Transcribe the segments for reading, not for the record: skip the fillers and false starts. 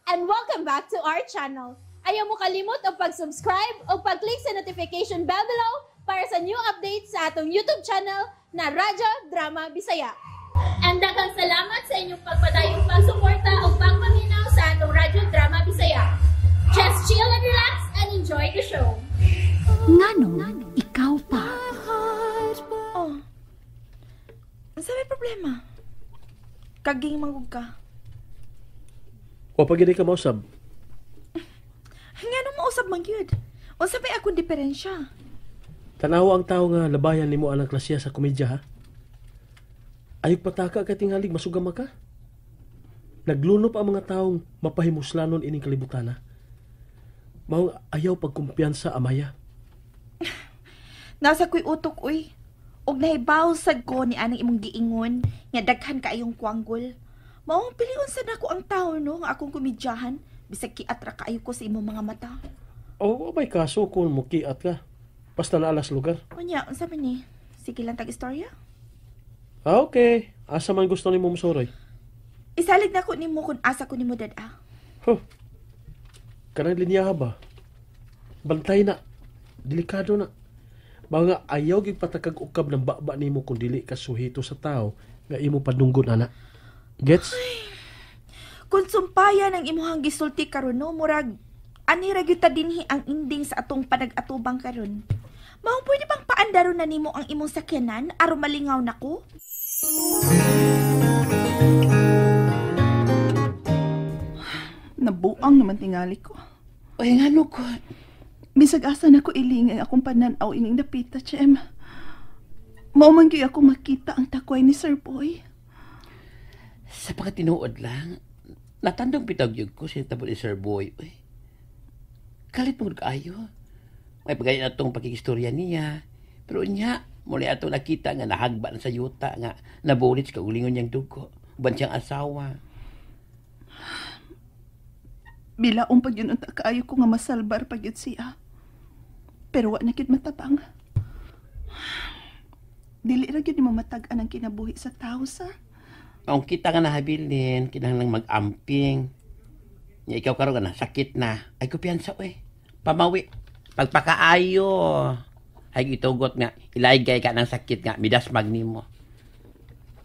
And welcome back to our channel. Ayaw mo kalimot og pag-subscribe o pag-click sa notification bell below para sa new updates sa atong YouTube channel na Radyo Drama Bisaya. And daghang salamat sa inyong pagpadayong pagsuporta o pagpaminaw sa atong Radyo Drama Bisaya. Just chill and relax and enjoy the show. Ngano, ikaw pa. Oh. Unsa may problema? Kaging mangug ka. Wa pa gid ka mausab. Ngano mausab man gyud? Unsa may akong diferensya? Tanawa ang tao nga labayan nimo anang klasiya sa komedya ha. Ayog pataka kay tingalig masugama ka. Naglunop ang mga taong mapahimuslanon ining kalibutan ha. Maong ayaw pagkumpiyansa Amaya. Nasa ko'y utok uy. Og nahibaw sad ko ni anang imong giingon nga daghan kaayong kwanggol. Maong pilion sad nako ang tao no nga akong komedyahan bisag kiat ra kaayo ko sa imong mga mata. O may kaso kung mukiat ka. Basta naalas lugar. Unya, unsa man ni? Sige lang tag istorya. Ah, okay. Asa man gusto nimo mosoroy? Isalig na ko nimo kung asa ko nimo dad-a. Huh. Kanang linya ba? Bantay na. Delikado na. Mga ayaw gyud patakag ukab ng baba nimo kung dili ka suhito sa tao nga imo padunggon ana. Gets? Kung sumpayan ang imuhang gisulti karon no, murag ani ra gyud ta dinhi ang ending sa atong panag-atubang karon. Mao pwede bang paandaron na nimo ang imong sakyanan aron malingaw nako? Nabuang naman tingali ko. Oy, ngano ko? Bisag asa na ko iling ang akong pananaw ining dapita, Chem. Mao man gyud ako makita ang takway ni Sir Boy. Sa pagkatinuod lang, natandong bitag yun ko sa tabo ni Sir Boy. Uy, kalit mo kaayo. May pagay na itong pakikistorya niya. Pero niya, muli atong nakita nga nahagba na sa yuta nga nabulit sa kaulingon niyang dugo. Uban siyang asawa. Bilaong pag yun unta kaayo ko nga masalbar pag yun siya. Pero wa na gyud matabang. Dili ra gyud nimo matag-an ang kinabuhi sa tao sa. Ang kita nga nahabilin, kinahanglang mag-amping. Nya ikaw karon nga nasakit na. Ay kumpiyansa oy. Pamawi. Pagpakaayo. Ay itugot nga ilaygay ka ng sakit nga midasmag nimo.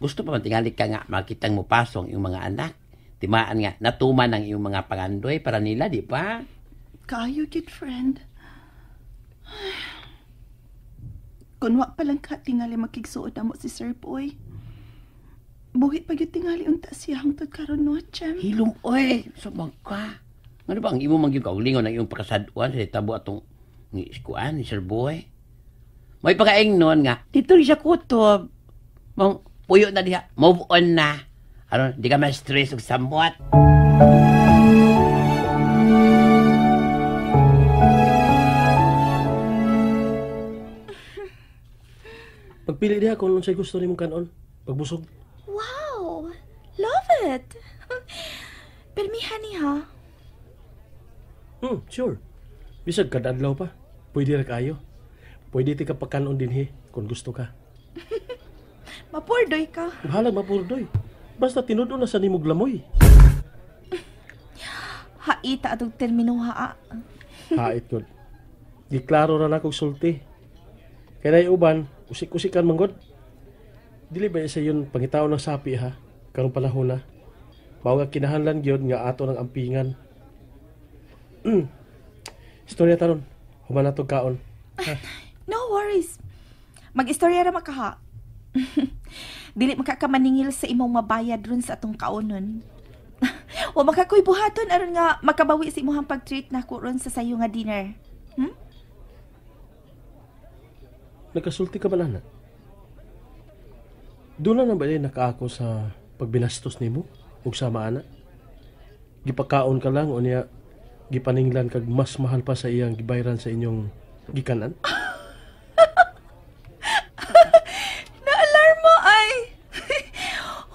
Gusto pa man tingali ka nga makitang mupasong iyong mga anak. Timaan nga natuman ang iyong mga pangandoy para nila, di ba? Kaayo gyud, friend. Kun wa pa lang ka tingali makigsuod namo si Sir Boy. Buhi pa gyud tingali unta siya hangtod karon no, Chem. Hilom oy, sumag ka. Ngano ba ang imo man gyud kaulingon ang iyong pakasaduan sa tabo atong ni iskuan ni Sir Boy? May pakaingnon nga dito rin siya kutob. Mong puyo na diha, move on na. Aron di ka ma-stress og samwat. Pagpili diha kung unsay gusto nimong kanon. Pagbusog. Wow! Love it! Permihan ni ha. Sure. Bisag kada adlaw pa. Pwede ra kaayo. Pwede ti ka pakanon dinhi kung gusto ka. Mapurdoy ka. Bahalag mapurdoy. Basta tinud-on na sa nimog lamoy. Haita atong termino ha. Hait gud. Giklaro ra na kog sulti. Kay nay uban, usik-usikan manggod. Dili ba sa yun pangitaon ng sapi ha? Karong panahon na. Mao nga kinahanglan gyud nga ato ng ampingan. Istorya taron. Human na tog kaon. Ha? No worries. Mag-istorya ra makaha. Dili makakamaningil sa imong mabayad ron sa atong kaonon. Wa makakoy buhaton aron nga makabawi sa imong pag-treat nako ron sa sayo nga dinner. Nagkasulti ka ba na? Doon na ba nakaako sa pagbinastos nimo ug sama ana? Gipakaon ka lang o niya gipaninglan kag mas mahal pa sa iyang gibayran sa inyong gikanan? Na-alarm mo ay!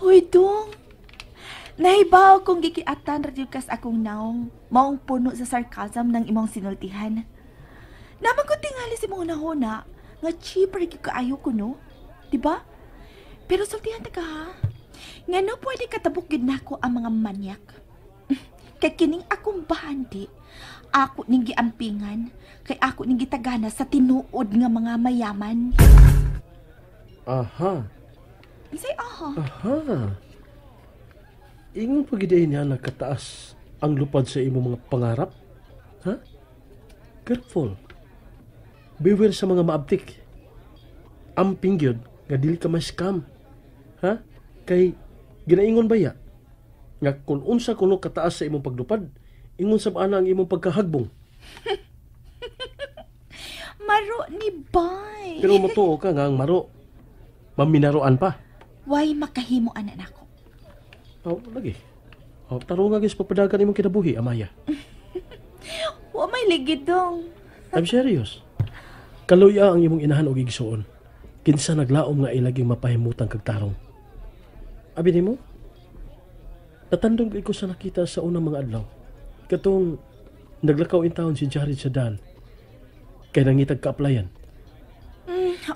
Hoy, dong! Nahibaw kong gikiatan ra jud kas akong naong maong puno sa sarcasm ng imong sinultihan. Naman ko tingali sa imong hunahuna nga cheaper gyud kaayo ko, no? Diba? Pero sultihan ta ka ha. Ngano pwede katabok gyud nako ang mga manyak. Kay kining akong bahandi, ako ning giampingan, kay ako ning gitagana sa tinuod nga mga mayaman. Aha. Isay aha. Aha. Ingon pagiday niya nagkataas ang lupad sa imong mga pangarap? Ha? Careful. Beware sa mga maabtik. Amping gyud nga dili ka ma-scam. Ha? Kay ginaingon ba ya? Nga kung unsa kuno kataas sa imong paglupad, ingon sab ana ang imong pagkahagbong. Maro ni bay. Pero matuo ka nga ang maro, maminaroan pa. Way makahimo ana nako. Oh, lagi. Oh, tarong nga gyud sa pagpadagan imong kinabuhi, Amaya. Wa may ligid dong. I'm serious. Kaluya ang imong inahan og igsuon. Kinsa naglaom nga ilaging mapahimutan kag tarong. Abi nimo? Natandong ko sa nakita sa unang mga adlaw. Katong naglakaw in taon si Jared sa daan. Kay nangitag ka-applyan.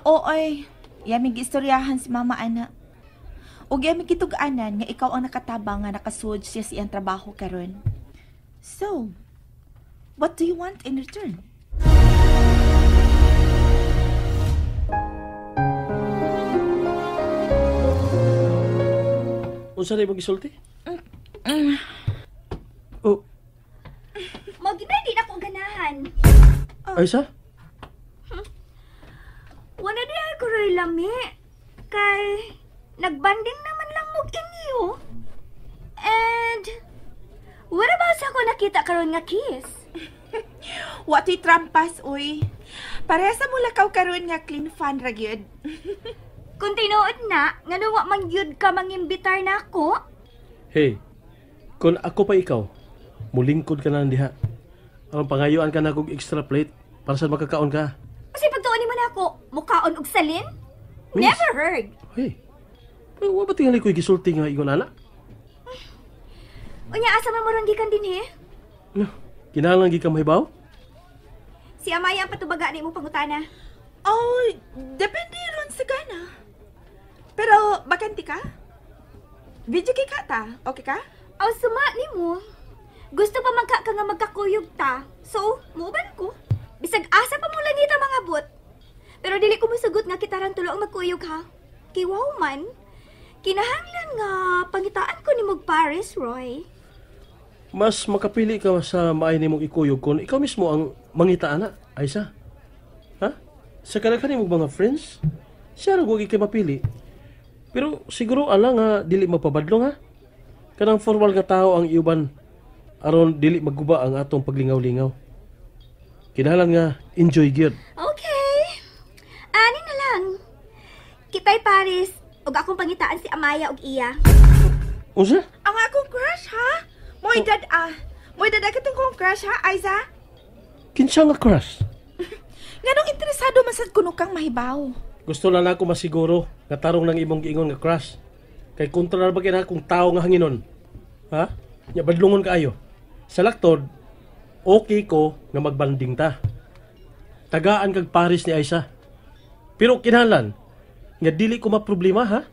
Oo ay. Yaming giistoryahan si mama ana. Og yaming gitug-anan nga ikaw ang nakatabang nga nakasud siya sa iyang trabaho karon. So, what do you want in return? Unsa na imong gisulti? Oh, Magibay di na ko ganahan. Aysa? Wala di ay ko roy lami. Kay nagbanding naman lang mog inyo. And what about sa ako nakita karon nga kiss? Wa to'y trampas, uy. Pareha sa mulakaw karon nga clean fun ra gyud. Kung tinuod na, ngano wa man gyud ka mangimbitar nako? Hey, kung ako pa ikaw, mulingkod ka na lang diha. Aron pangayuan ka na kog extra plate para sa makakaon ka. Kasi pagtuon nimo nako, mukaon og salin? Miss. Never heard. Hey, pero wa ba tingali ko'y gisulti nga ingon ana? Unya asa man mo ron gikan dinhi? No, kinahanglan gi ka mahibaw? Si Amaya ang patubaga nimo pangutana. Oh, depende ron sa gana. Pero bakante ka? Video kay ka ta, okay ka? Aw suma nimo. Gusto pa man ka nga magkakuyog ta. So, muuban ko. Bisag asa pa mo langita mga bot. Pero dili ko mosugot nga kita ran tulo ang magkuyog ha. Kay wow man. Kinahanglan nga pangitaan ko nimo Paris, Roy. Mas makapili ka sa maay nimong ikuyog kung ikaw mismo ang mangita ana, Aysa. Ha? Sa kadaghan nimong mga friends, siya ra wag kay mapili. Pero siguro ala nga dili magpabadlong ha. Kanang formal nga tao ang iuban aron dili magguba ang atong paglingaw-lingaw. Kinahanglan nga enjoy gyud. Okay. Ani na lang. Kitay Paris ug akong pangitaan si Amaya ug iya. Unsa? Ang akong crush, ha? Moy dad ah. Moy dad katong kong crush ha, Aiza? Kinsa nga crush? Nganong interesado man sad kuno kang mahibaw? Gusto lang ako masiguro nga tarong ng imong giingon nga crush. Kay kontra na ba kina kung tao nga hanginon? Ha? Nya badlungon kaayo. Sa laktod, okay ko nga magbanding ta. Tagaan kag Paris ni Aysa. Pero kinahanglan nga dili ko maproblema ha.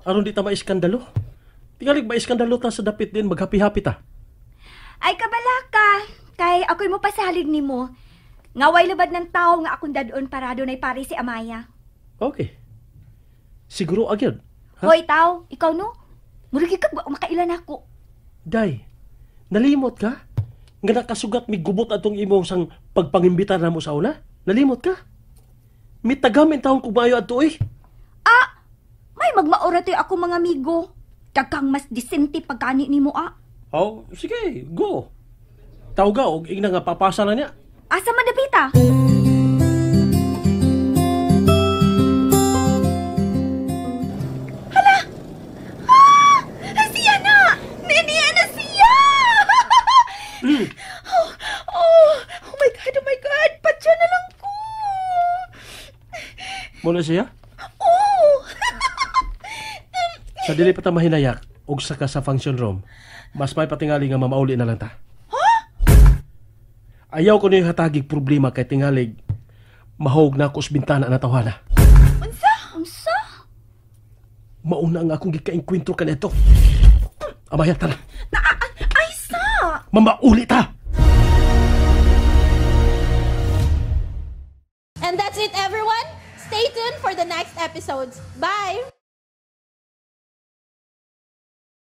Aron di ta maiskandalo. Tingalig maiskandalo ta sa dapit din, maghapi-hapi ta. Ay kabalaka, kay ako'y mo pasalig nimo. Ngaway lubad ng tao nga akong dadon parado nay Paris si Amaya. Okay. Siguro agyod. Ha? Hoy tao, ikaw no? Murag ka ba makailan ako? Day, nalimot ka? Nga nakasugat mi gubot atong imo sang pagpangimbitar namo sa una? Nalimot ka? Mitagam in taong kumayo adto eh. Ah, may magmaora to'y ako mga amigo. Kagkang mas disente pagkani nimo ah. Oh, sige, go. Tawga og ingna nga papasa na niya. Asa man dapita? Hala! Ah! Siya na! Niya na siya! Oh, oh, oh my God, oh my God! Patya na lang ko! Muna siya? Oh! Sa dili pa ta mahinayak, og saka sa function room, mas may patingali nga mamauli na lang ta. Huh? Ayaw ko niyo hatagig problema kay tingalig mahog na ako sa bintana na tawhana. Unsa? Unsa? Mauna ang akong gikaengkwentro kanito. Amaya, tara. Ay, sa! Mamauli ta! And that's it, everyone. Stay tuned for the next episodes. Bye!